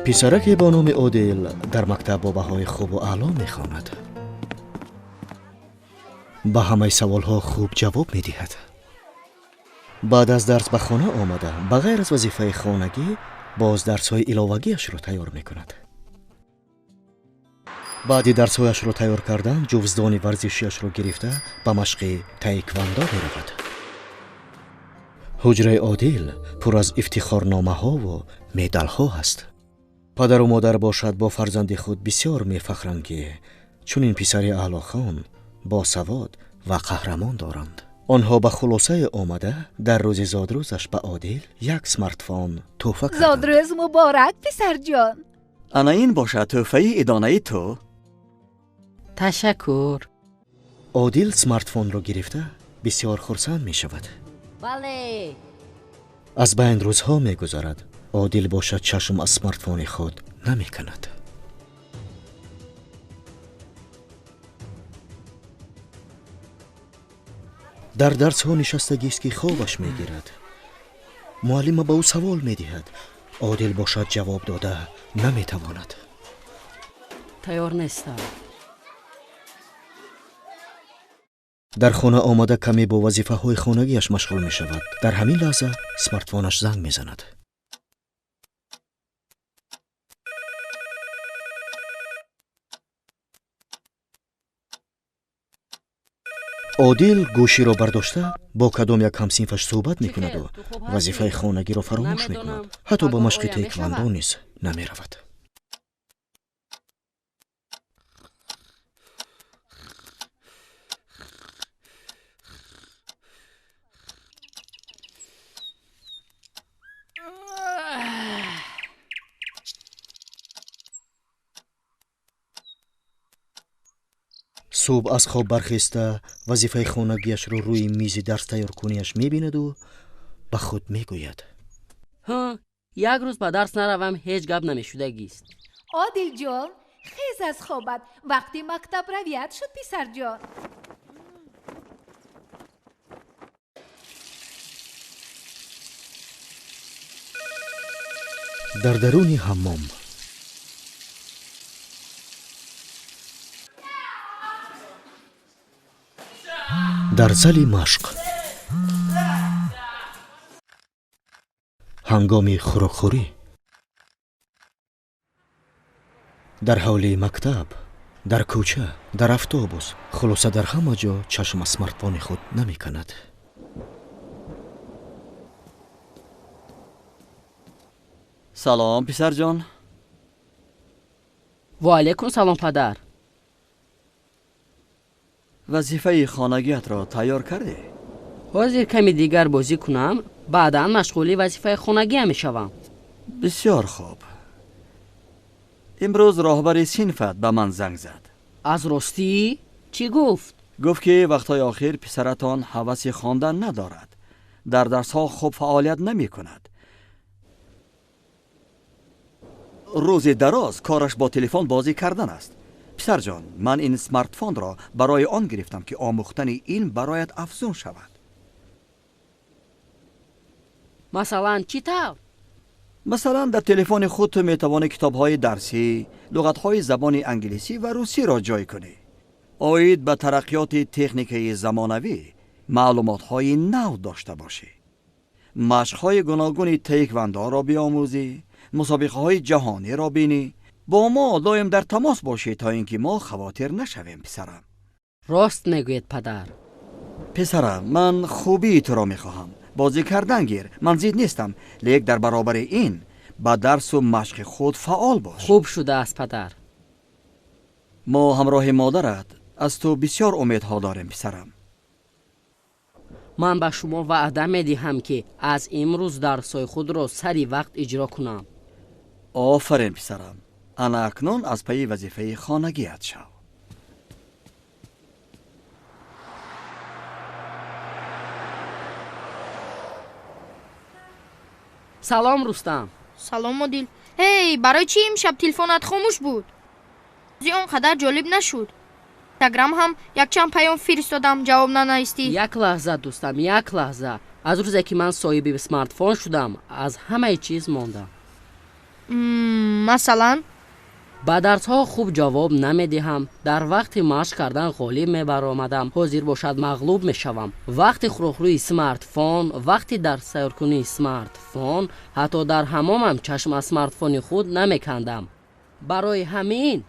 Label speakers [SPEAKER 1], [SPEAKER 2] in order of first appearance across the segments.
[SPEAKER 1] Писараке бо номи Одил дар мактаб бо баҳои хубу аъло мехонад. Ба ҳамаи саволҳо хуб ҷавоб медиҳад. Баъд аз дарс ба хона омада, ба ғайр аз вазифаи хонагӣ, боз дарсҳои иловагиашро тайёр мекунад. Баъди дарсҳояшро тайёр кардан, ҷувздони варзишиашро гирифта ба машқи таеквондо меравад. Ҳуҷраи Одил пур аз ифтихорномаҳову медалҳо ҳаст. Падару модар бошад бо фарзанди худ бисёр мефахранд, ки чунин писари аълохон, босавод ва қаҳрамон доранд. Онҳо ба хулосае омада, дар рӯзи зодрӯзаш ба Одил як смартфон тӯҳфа карданд.
[SPEAKER 2] Зодрӯз муборак, писарҷон!
[SPEAKER 3] Ана ин бошад тӯҳфаи идонаи ту.
[SPEAKER 4] Ташаккур.
[SPEAKER 1] Одил смартфонро гирифта бисёр хурсанд мешавад.
[SPEAKER 4] Бале.
[SPEAKER 1] Аз байн рӯзҳо мегузарад. Одил бошад чашм аз смартфони худ намеканад. Дар дарсҳо нишастагист, ки хобаш мегирад. Муаллима ба ӯ савол медиҳад. Одил бошад ҷавоб дода наметавонад.
[SPEAKER 4] Тайёр нестам.
[SPEAKER 1] Дар хона омада каме бо вазифаҳои хонагиаш машғул мешавад. Дар ҳамин лаҳза смартфонаш занг мезанад. Одил гӯширо бардошта бо кадом як ҳамсинфаш суҳбат мекунаду вазифаи хонагиро фаромӯш мекунад. Ҳатто ба машқи таеквондо низ намеравад. Субҳ аз хоб бархеста вазифаи хонагиашро рӯи мизи дарс тайёркуниаш мебинаду ба худ мегӯяд:
[SPEAKER 4] Ҳа, як рӯз ба дарс наравам, ҳеҷ гап намешудагист.
[SPEAKER 2] Одилҷон, хез аз хобат, вақти мактаб равият шуд, писарҷон.
[SPEAKER 1] Дар даруни ҳаммом дар зали машқ ҳангоми хӯрокхӯрӣ дар ҳавлии мактаб, дар кӯча, дар автобус, хулоса дар ҳама ҷо чашм аз смартфони худ намеканад.
[SPEAKER 3] Салом, писарҷон.
[SPEAKER 4] Ва алайкум салом, падар.
[SPEAKER 3] Вазифаи хонагиатро тайёр кардӣ?
[SPEAKER 4] Ҳозир ками дигар бозӣ кунам, баъдан машғули вазифаи хонагиам мешавам.
[SPEAKER 3] Бисёр хуб. Имрӯз роҳбари синфат ба ман занг зад.
[SPEAKER 4] Аз ростӣ? Чӣ гуфт?
[SPEAKER 3] Гуфт, ки вақтҳои охир писаратон ҳаваси хондан надорад, дар дарсҳо хуб фаъолият намекунад. Рӯзи дароз кораш бо телефон бозӣ кардан аст. Писарҷон, ман ин смартфонро барои он гирифтам, ки омӯхтани илм бароят афзун шавад.
[SPEAKER 4] Масалан, чӣ тавр?
[SPEAKER 3] Масалан, дар телефони худ ту метавонӣ китобҳои дарсӣ, луғатҳои забони англисӣ ва русиро ҷой кунӣ. Оид ба тараққиёти техникаи замонавӣ маълумотҳои нав дошта бошӣ. Машқҳои гуногуни таеквондоро биомӯзӣ, мусобиқаҳои ҷаҳониро бинӣ. Бо мо доим дар тамос бошӣ, то ин ки мо хавотир нашавем, писарам.
[SPEAKER 4] Рост мегӯед, падар.
[SPEAKER 3] Писарам, ман хубии туро мехоҳам. Бозӣ кардан гир, ман зид нестам, лек дар баробари ин ба дарсу машқи худ фаъол бош.
[SPEAKER 4] Хуб шудааст, падар.
[SPEAKER 3] Мо ҳамроҳи модарат аз ту бисёр умедҳо дорем, писарам.
[SPEAKER 4] Ман ба шумо ваъда медиҳам, ки аз имрӯз дарсҳои худро сари вақт иҷро кунам.
[SPEAKER 3] Офарин, писарам. Ана акнун аз пайи вазифаи хонагиат шав.
[SPEAKER 4] Салом, Рустам.
[SPEAKER 5] Салом, Одил. Ҳей, барои чӣ имшаб телефонат хомӯш буд? Бозӣ он қадар ҷолиб нашуд. Инстаграм ҳам якчанд паём фиристодам, ҷавоб нанавистӣ.
[SPEAKER 4] Як лаҳза, дӯстам, як лаҳза. Аз рӯзе ки ман соҳиби смартфон шудам, аз ҳамаи чиз мондам.
[SPEAKER 5] Масалан?
[SPEAKER 4] Ба дарсҳо хуб ҷавоб намедиҳам. Дар вақти машқ кардан ғолиб мебаромадам, ҳозир бошад мағлуб мешавам. Вақти хӯрокхӯрии смартфон, вақти дарс тайёркунии смартфон, ҳатто дар ҳамомам чашм аз смартфони худ намекандам. Барои ҳамин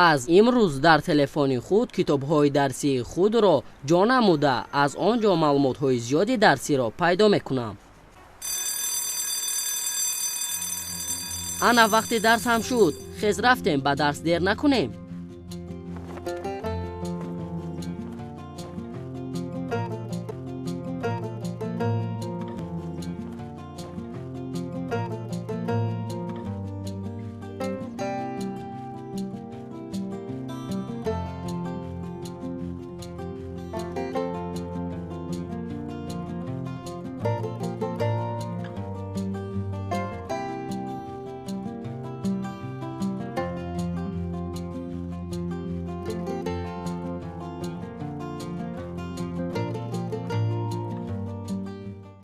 [SPEAKER 4] аз имрӯз дар телефони худ китобҳои дарсии худро ҷо намуда, аз он ҷо маълумотҳои зиёди дарсиро пайдо мекунам. Ана вақти дарс ҳам шуд. Хез, рафтем, ба дарс дер накунем.